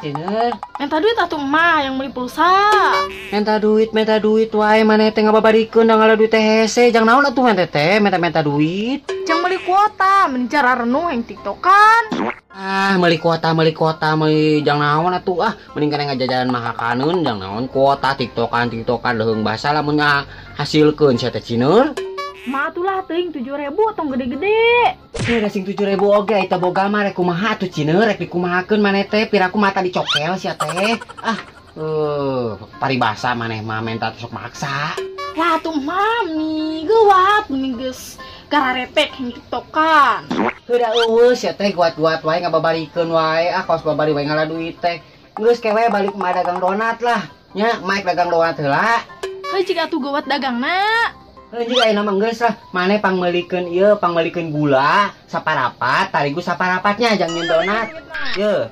Ciner? Minta duit atuh emak yang beli pulsa. Minta duit wae maneh teh ngababarikeun da ngala duit teh hese. Jang naon atuh maneh teh minta-minta duit. Jang beli kuota, meni cara renuh yang tiktokan. Ah, meuli kuota, meuli jang naon atuh ah, mending kana ngajajalan mahakaneun jang naon kuota tiktokan leuheung basa lamun hasilkeun sia teh Ciner. Ma atulah teuing 7.000 tong gede-gede. Teu da sing 7.000 oge eta boga mah rek kumaha atuh Ciner, rek dikumahakeun maneh teh piraku mata dicokel sia teh. Ah, paribasa maneh mah menta sok maksa. Lah atuh mami geuwat meni geus gararetek yang tiktokan. Heuh da eueuh sia teh guat-guat wae ngababarikeun wae ah kaos babari wae ngala duit teh. Geus ke wae balik mah dagang donat lah. Nya maek dagang donat heula. Heuh cik atuh geuwat dagangna. Heuh jig ayeuna mah geus lah maneh pangmeulikeun ieu pangmeulikeun gula saparapat tarigu saparapatnya jang nyeun donat. Ye.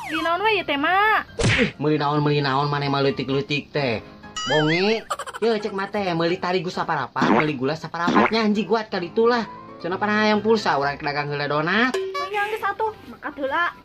Di naon we ieu teh mak? Ih, meuli naon maneh mah leutik-leutik teh. Bonge. Ye cek mah teh meuli tarigu saparapat, meuli gula saparapatnya anjing guat ka ditu lah. Cenah pan hayang pulsa urang dagang heula donat. Heuh geus atuh, makat heula.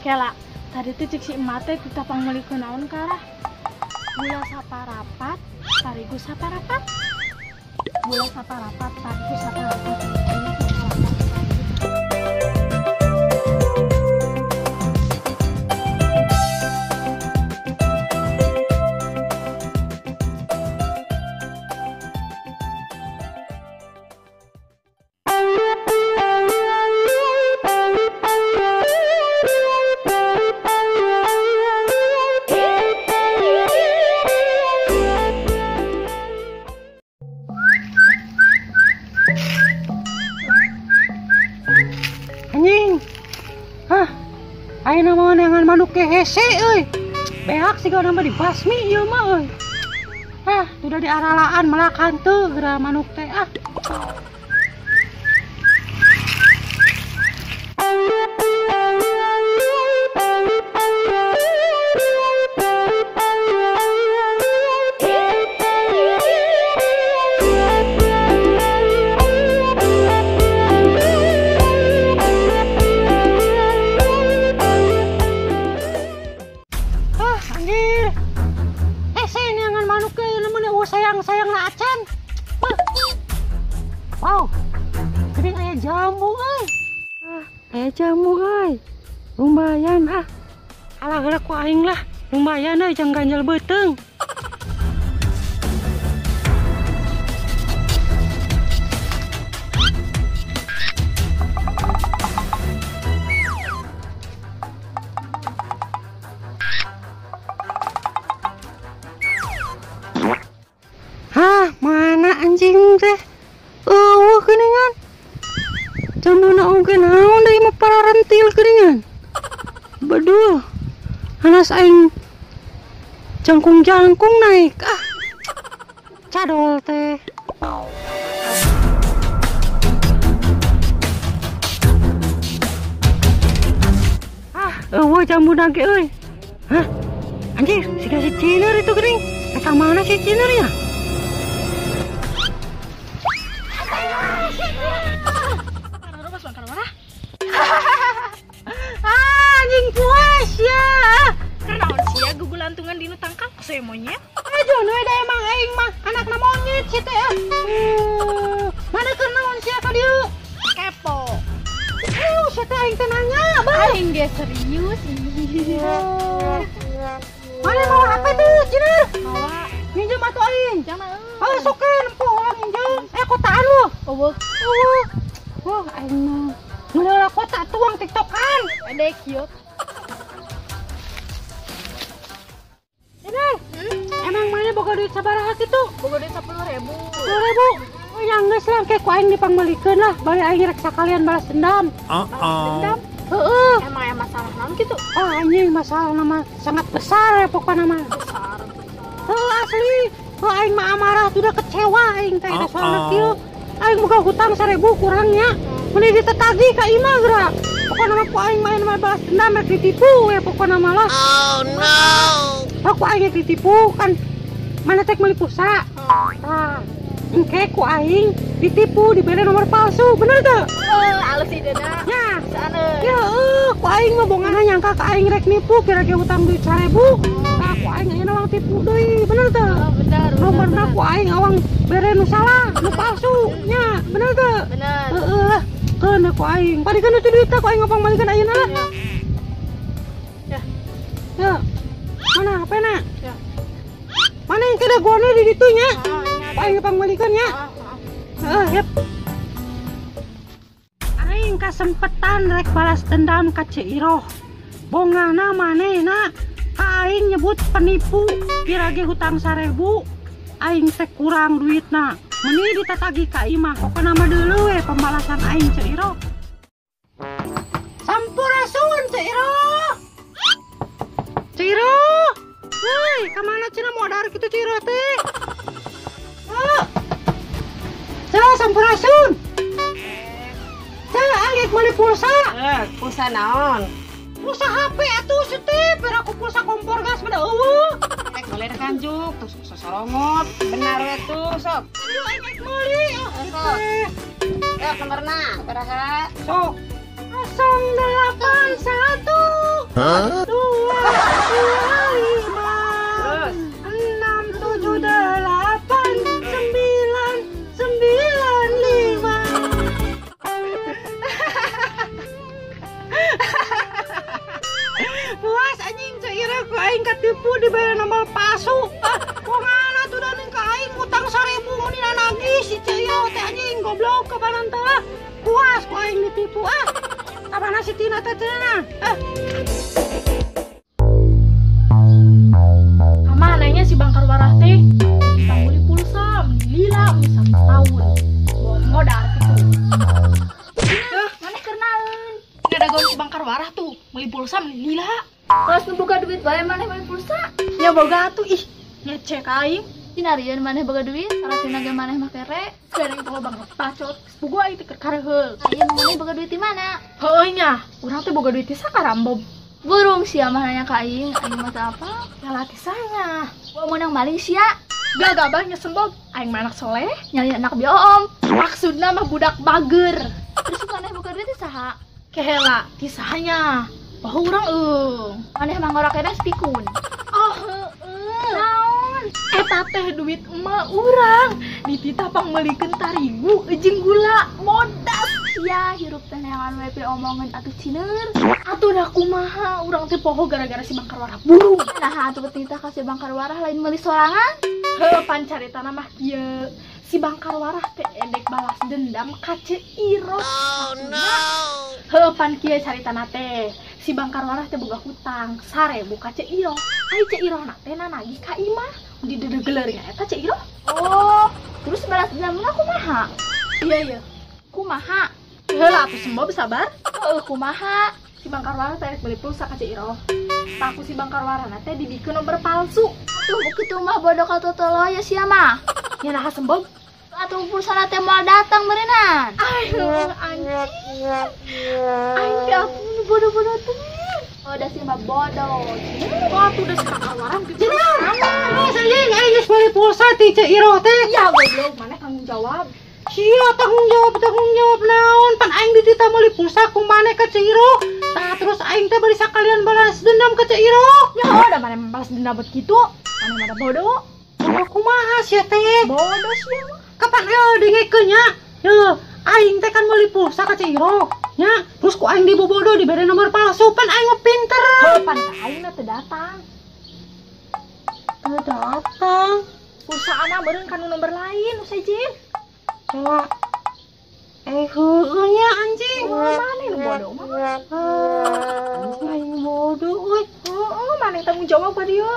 Kela, tadi tuh cek si emak teh titah pangmeulikeun naon karah. Gula saparapat, tarigu saparapat. Gula saparapat, tarigu saparapat. Gula saparapat, tarigu. Anjing. Hah. Ayeuna mah neangan manuk ke hese euy. Beak siga nama dibasmi ieu mah euy. Hah, udah diaralaan melakan teu geura manuk teh ah. Anjir. Hese neangan manuk ke namanya sayang-sayang na acan. Wow. Geuning aya jambu euy. Ah, aya jambu euy. Lumayan ah. Alah geura ku aing lah. Lumayan euy jang ganjel beuteung. Hah, mana anjing teh? Eueuh geuningan. Jambuna oge naon deui mah pararentil geuningan. Beduh. Hanas aing jangkung-jangkung naik ah. Cadol teh. Ah, eueuh jambuna ge euy. Hah? Anjir, siga si Ciner itu geuning. Eta mana si Ciner ya? Anjing puas ya. Kenaon sia gugulantungan dinu tangkal saya monyet. Aduh, nu da emang aing mah anakna monyet si teh. Mana keur naon sia ka dieu? Kepo. Si teh aing teh nanya, bae. Aing ge serius. Mana mau HP tuh, Ciner? Mawa. Minjem atuh aing. Jangan. Oh, sok nempo ulang minjem. Kotaan lu. Eueuh. Eueuh. Wah, aing mah meula kota tuang tiktokan. Ada cute. Ciner. Emang mana boga duit sabaraha kitu? Boga duit 10.000. 10.000. Oh, yang geus lah engke ku aing dipangmeulikeun lah, bari aing rek sakalian balas dendam. Balas dendam? Heeh. Emang aya masalah naon kitu? Ah, anjing masalah nama sangat besar ya pokokna mah. Besar. Heuh asli. Heuh aing mah amarah sudah kecewa aing teh soalna kieu. Aing boga hutang 1.000 kurangnya. Meni ditetagih ka imah geura. Pokokna mah ku aing main mah balas dendam rek ditipu we pokokna mah lah. Oh no. Aku aing ditipu kan mana tek meuli pulsa. Tah. Engke ku aing ditipu dibere nomor palsu, bener teu? Heeh, alus idena. Nya. Saneun. Ya heuh, ku aing mah bongana nyangka ka aing rek nipu kira-kira hutang duit 1.000. Tah ku aing ayeuna awang tipu deui, bener teu? Oh, bener. Nomorna ku aing awang bere nu salah, nu palsu. Nya, bener teu? Bener. Heeh lah. Keun ku aing. Palikeun itu duit teh ku aing ngapang malikeun ayeuna lah. Ya. Ya. Mana HP-na? Ya. Mana yang kena gua di ditu nya? Aing pangmalikeun nya. Heeh, yep. Aing kasempetan rek balas dendam ka Ceu Iroh. Bongana manehna ka aing nyebut penipu, pirage hutang 1.000, aing teh kurang duitna. Meni ditatagih ka imah, pokona mah deuleu we pembalasan aing Ceu Iroh. Sampurasun Ceu Iroh. Ceu Iroh. Woi, ka mana cenah modar kitu Ceu Iroh teh? Ceu, sampurasun. Ceu, aing meuli pulsa. Pulsa naon? Pulsa HP atuh si teh, biar aku pulsa kompor gas mah da eueuh. Rek meuli rek anjuk, terus sosorongot. Benar we tuh, sok. Aduh, aing rek meuli. Sok. Ya, nomorna sabaraha? Sok. 081 2 2 5 Terus 6 7 8 9 9 5. Puas anjing Ceu Iroh ku aing katipu dibere nomor palsu. Ah, kumaha tuh da ka aing utang 1.000 meuni nagih si Ceu Iroh teh anjing goblok kabanan teh lah. Puas ku aing ditipu ah. Kamana si Tina teh cenah? Ah. Kamana nya si Bangkar Warah teh? Meuli pulsa, meuni lila, meuni satahun. Modar kitu. Tuh, maneh keur naon? Ngadagoan si Bangkar Warah tuh, meuli pulsa meuni lila. Pas nu boga duit bae maneh meuli pulsa. Nya boga atuh ih, ngecek aing. Dinarieun maneh boga duit, sarasina ge maneh mah kere. Kere teh banget bacot. Boga aing teh keur kareheul. Aya maneh boga duit di mana? Heueuh nya, urang teh boga duit teh sakarambom. Burung sia mah nanya ka aing, aing mah teu apa? Lalaki saya. Gua meunang maling sia. Gagabah nya sembog, aing mah anak soleh, nyali anak bioom. Maksudna mah budak bager. Terus maneh boga duit teh saha? Kehela, ti sahanya. Poho urang eung. Maneh mah ngorok keneh pikun. Oh heueuh. Naon? Eta teh duit emak urang. Dititah pangmeulikeun tarigu jeung gula modas. Sia hirup teh neangan we omongan atuh cineur. Atuh dah kumaha urang teh poho gara-gara si Bangkar Warah burung. Nah atuh titah ka si Bangkar Warah lain meuli sorangan. Heuh pancaritana mah kieu. Si Bangkar Warah teh endek balas dendam ka Ceu Iroh. Oh no. Heuh pan kieu caritana teh. Si Bangkar Warah teh boga hutang 1.000 ka Ceu Iroh. Ai Ceu Iroh na teh nagih ka imah. Didedegeler nya eta Ceu Iroh. Oh, terus balas dendamna kumaha? Iya iya. Kumaha? Heula atuh sembob sabar. Heuh kumaha? Si Bangkar Warah teh rek meuli pulsa ka Ceu Iroh. Tah ku si Bangkar Warah na teh dibikeun nomor palsu. Tuh kitu mah bodoh ka totolo ya sia mah. Nya naha sembob? Atuh pulsana teh moal datang meureunnan. Aduh anjing. Aing teh atuh bodoh-bodoh teh. Oh, da sia mah bodoh. Wah, atuh da si Bangkar Warah gitu. Cenah, anjing aing geus meuli pulsa ti Ceu Iroh teh. Ya goblok, maneh tanggung jawab. Sia tanggung jawab naon? Pan aing dititah meuli pulsa ku maneh ka Ceu Iroh. Tah terus aing teh bari sakalian balas dendam ka Ceu Iroh. Ya udah maneh balas dendam buat kitu. Maneh mah bodoh. Bodoh kumaha sia teh? Bodoh sia mah. Kapan eueuh dengekeun nya? Heuh, aing teh kan meuli pulsa ka Ceu Iroh. Nya, terus ku aing dibobodo dibere nomor palsu, pan aing mah pinter. Heuh, pan ka aing teh datang. Teu datang. Pulsa ana meureun kana nomor lain, usah jin. Coba. Heueuh nya anjing. Mana nu bodoh mah? Anjing aing bodoh euy. Heeh, mana tanggung jawab ka dieu?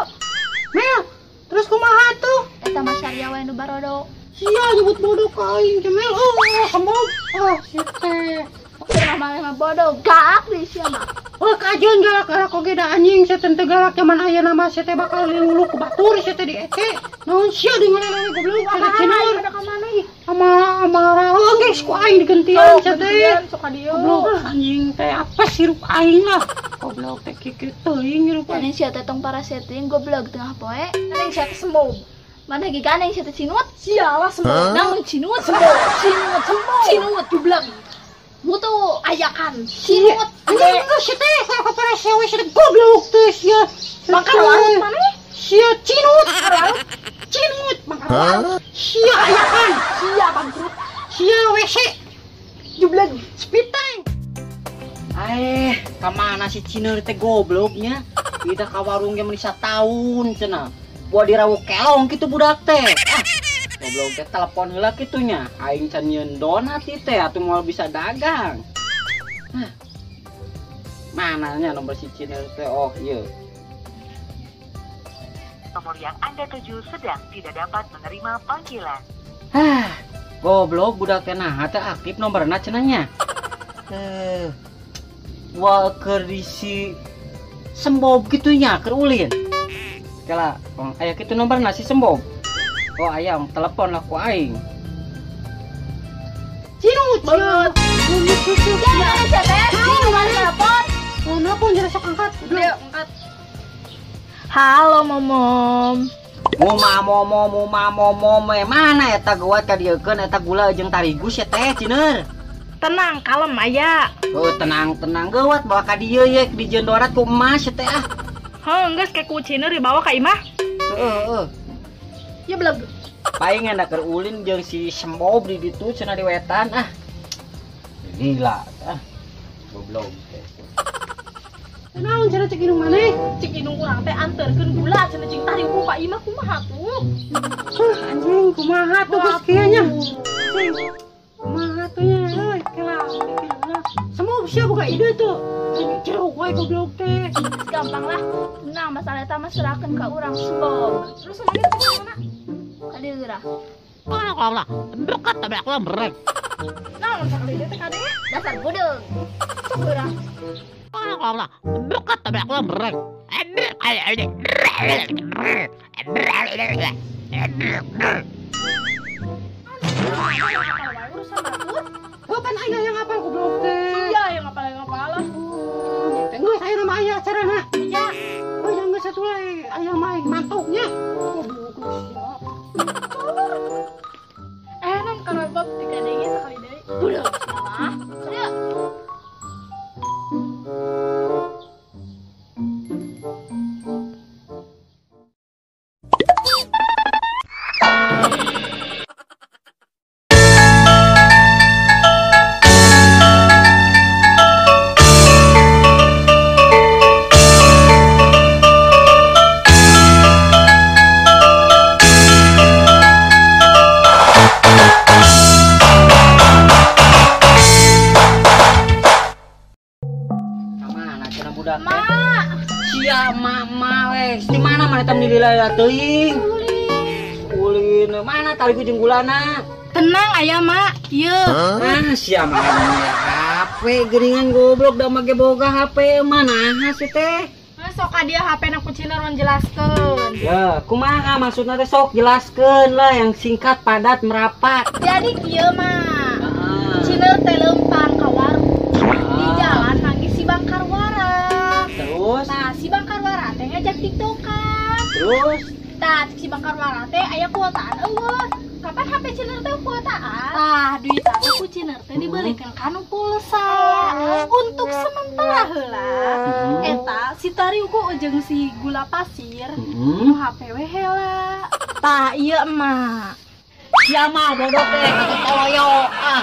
Mel, Terus kumaha tuh? Eta mah syariah we nu barodo. Sia nyebut bodoh ka aing cemel. Oh, sembab. Ah, sia teh. Cenah mah bodoh, galak di sia mah. Oh, kajeun galak-galak oge da anjing sia teh galak zaman ayeuna mah sia teh bakal lulu ku batur sia teh di ece. Naon sia di ngalelewe goblok sia ceneur. Ada ka mana ih? Amarah oh geus ku aing digentian sia teh. Sok ka dieu. Goblok anjing teh apa sirup aing lah. Goblok teh kieu teuing hirup aing. Gandeng sia teh tong paraseting goblok tengah poe. Gandeng sia teh sembob. Mana ge gandeng sia teh cinut? Sialah sembob. Namun cinut sembob. Cinut sembob. Cinut jublek. Mutu ayakan cinut. Anjing geus sia teh ka parase we sia goblok teh sia. Bangkar warut maneh? Sia cinut. Cinut bangkar warut. Sia ayakan. Sia bangkrut. Sia WC. Jublek. Spiteng. Ka mana si Ciner teh gobloknya? Kita ka warung ge meuni sataun cenah. Buat dirawu kelong kitu budak teh. Ah, goblok teh telepon heula kitu nya. Aing can nyieun donat ieu teh atuh moal bisa dagang. Hah. Mana nya nomor si Ciner teh? Oh, ieu. Nomor yang Anda tuju sedang tidak dapat menerima panggilan. Hah, goblok budak teh naha teh aktif nomorna cenah nya. Wah keur si sembob gitu nya keur ulin. Kela, aya kitu nomorna si sembob. Oh ayam telepon lah ku aing. Cinut banget. Ya, sia teh. Telepon. Oh, nelpon jadi sok angkat. Udah, angkat. Halo momom. Muma momo muma momo mana eta geuat ka dieukeun eta gula jeung tarigu sia teh Ciner. Tenang, kalem aya. Oh, tenang-tenang geuwat bawa ka dieu ye dijieun donat ku emas teh ah. Heuh, geus ke ku Ciner dibawa ka imah. Heeh, heeh. Ya beleg. Palingan da keur ulin jeung si sembob di ditu cenah di wetan ah. Gila ah. Goblok teh. Naon cenah cek indung maneh? Cek indung urang teh anterkeun gula cenah jeung tarigu ka imah kumaha tuh? Huh, anjing kumaha tuh geus kieu nya. Kumaha tuh nya euy, kela mikir heula. Semua sia boga ide tuh. Jeruk wae goblok teh. Gampang lah. Tenang masalah eta mah serahkeun ka urang sembob. Terus mana teh mana? Ka dieu geura. Naon sakali teh kade? Dasar bodeung. Sok geura. Urusan batur. Bukan aya yang apal goblok teh. Iya, yang apal yang apal lah. Geus aya nama aya acarana. Iya. Oh, yang geus satu lagi aya mah mantoknya. Goblok geus sia. Non karabab dikadenge sakali deui. Budak salah. Serius. Di mana mana teh nilai teuing? Ulin mana tali jeung gulana? Tenang aya mak, ieu. Ah sia mah HP geuningan goblok da make boga HP mana sih teh? Sok ka dia HP na ku Ciner jelaskeun. Ya, kumaha maksudna teh sok jelaskeun lah yang singkat padat merapat. Jadi kieu mah. Ciner teh leumpang ka warung. Di jalan manggih si Bangkar Wara. Terus? Nah, si Bangkar Wara teh ngajak tiktokan. Terus? Tah, si Bangkar Wara teh aya kuotaan eueuh. Kapan HP Ciner teh kuotaan? Tah, duit teh ku Ciner teh dibelikeun kana pulsa. Untuk sementara heula. Eta si tarigu jeung si gula pasir nu HP we heula. Tah, ieu emak. Sia mah bodoh teh kata toloyo. Ah.